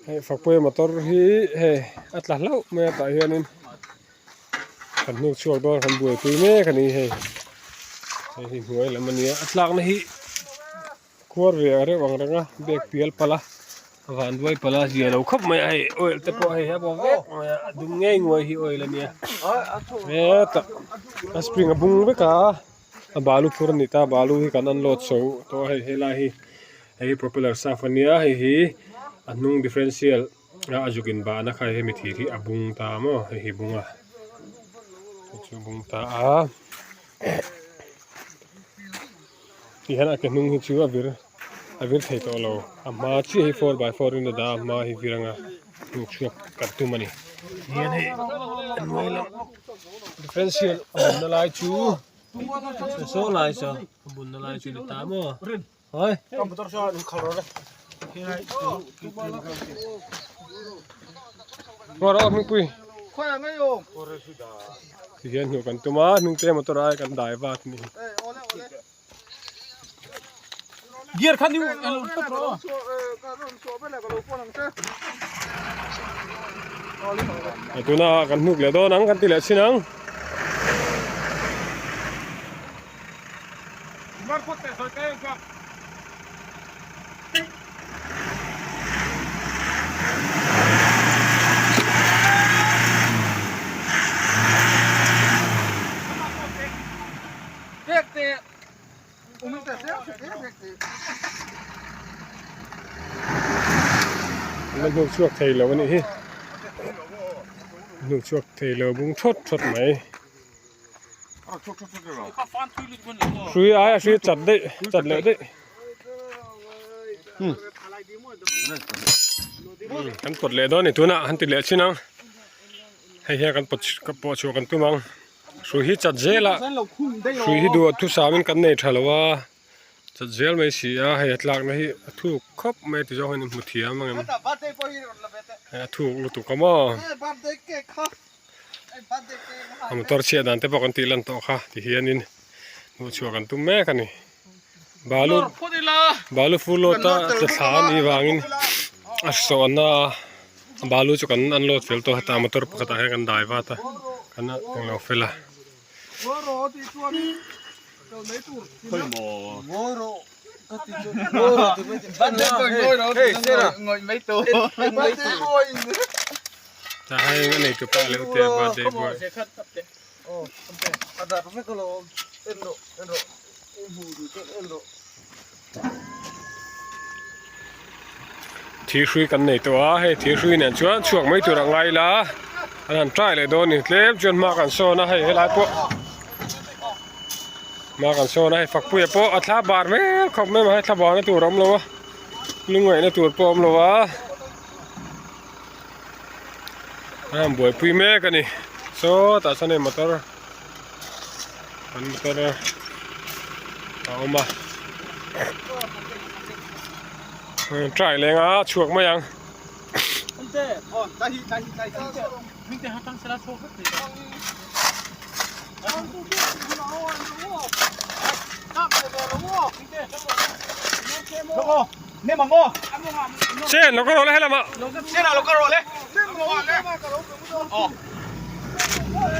Hei fakpui motor hi hei a tla hlauh mai a tah hianin kan hnuk chhuak dawn kan buaipui mek a ni hei hei hi hnuai lam a nia a tlakna hi khuar ve ang reuh ang reng a bag pial palh a van duai palh a zia lo khawp mai a hei oil te pawh hei a bo vek mai a a dum ngei nguai hi oil a nia hetah a spring a bung vek a a balu phur a ni ta balu hi kan unload chho tawh a hei helai hi hei hi propeller shaft a nia hei hi a hnung differential a zuk in bahna kha hemi thir hi a bung ta maw hei hi bung a hei chu a bung ta a tihian a ke hnung hi chu a vir a vir thei tawh lo a hma chiah hi 4x4 in a dah a a hma hi vir anga hnuk chhuak kan tum a ni tihian hei a hnuai lam differential a bunna lai chu saw lai saw a bunna lai chu ni ta maw hawi Ngaw rawh hmingpui tihian hnuh kan tum a hnung te motor ai kan dai vat a ni. Gear kha new elo tlat rawh. Tuna kan hnuk leh dawn ang kan ti leh chin ang. La hnuk chhuak thei lo a nih hi hnuk chhuak thei lo bung thawt thawt mai hrui aia hrui chat daih chat leh daih kan pawt leh dawn a ni tunah han ti leh chin ang hei hian kan pawt pawh chhuah kan tum ang. Hrui hi chat zel a hrui hi duh thusam in kan nei tha lo a chat zel mai si a hei a tlakna hi a thuk khawp mai a ti zawng hian in hmu thiam ang em hei a thuk lutuk a maw a motor chhiat dan te pawh kan tih lan tawh kha ti hian in hmuh chhuah kan tum mek a ni balu balu full load a tla thla a nih vangin a sawhna a balu chu kan unload fel tawh hetah motor pakhat ah hian kan dai vat a kan englo fel a. Tah hian a nei tupa leh ute a birthday boy. Thirhrui kan nei tawh a hei thirhrui nen chuan chhuak mai tur a ngai la an han try leh dawn a ni tlem chuan hma kan sawn a hei helai pawh hma kan sawn a hei fakpuia pawh a thla bar mek khawp mai a hei thla barna tur a awm lo a lungngaihna tur pawh a awm lo a. A han buaipui mek a ni saw tah sawn hei motor an motor a awm a try leng a chhuak mai ang. Chen lo ka rawh le helama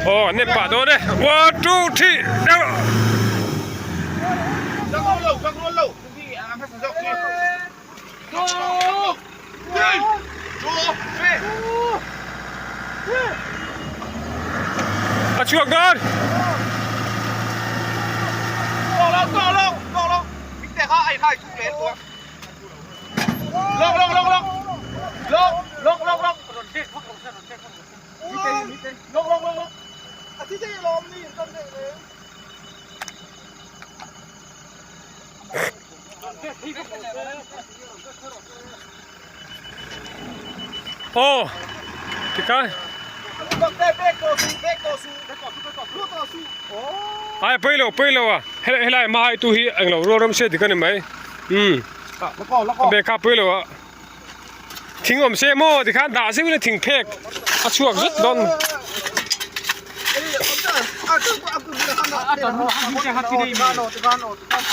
Aw an nem pah dawn e 1 2 3 A chhuak dawn. Aw tikha ai pawi lo pawi lo a helai hma hai tu hi englo rual ram se dik a ni mai umm a bag kha pawi lo a thing awm se maw tikhan dah zeuh ila thing phek a chhuak zet dawn.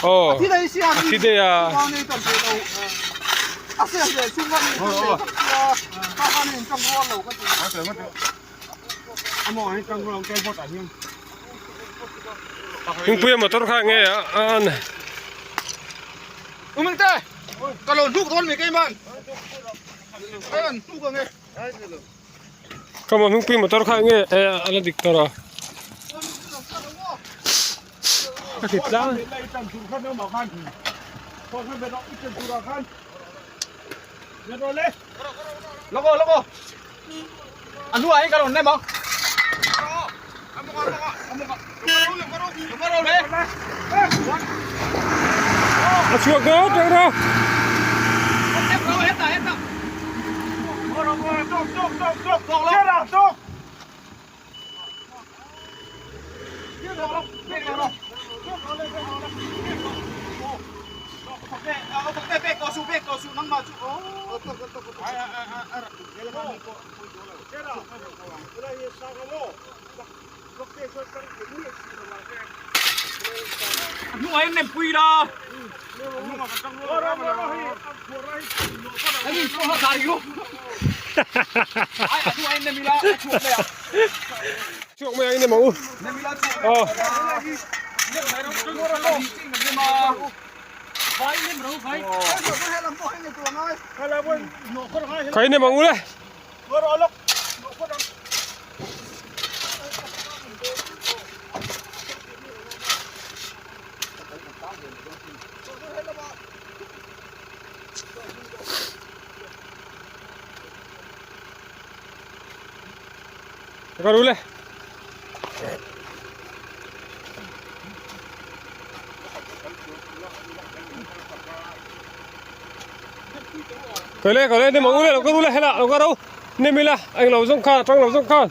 Aw a thi daih a. Hmingpuia motor kha nge a an. Umingte ka lo hnuk dawn mi keiman ka an hnuk ange. Ka mo hmingpui motor kha nge a la dik tawh a. Ka hrit tlang. Loko loko. A hnuah hi ka rawn nem ang. A chhuak dawn tawh rawh. Chhuak mai ang in emaw u. Aw. Kai nem ang u le. Ka ru le. Kai le kai le nem ang u le lo ka ru le hela lo ka ro nem ila eng lo zawng khan atang lo zawng khan.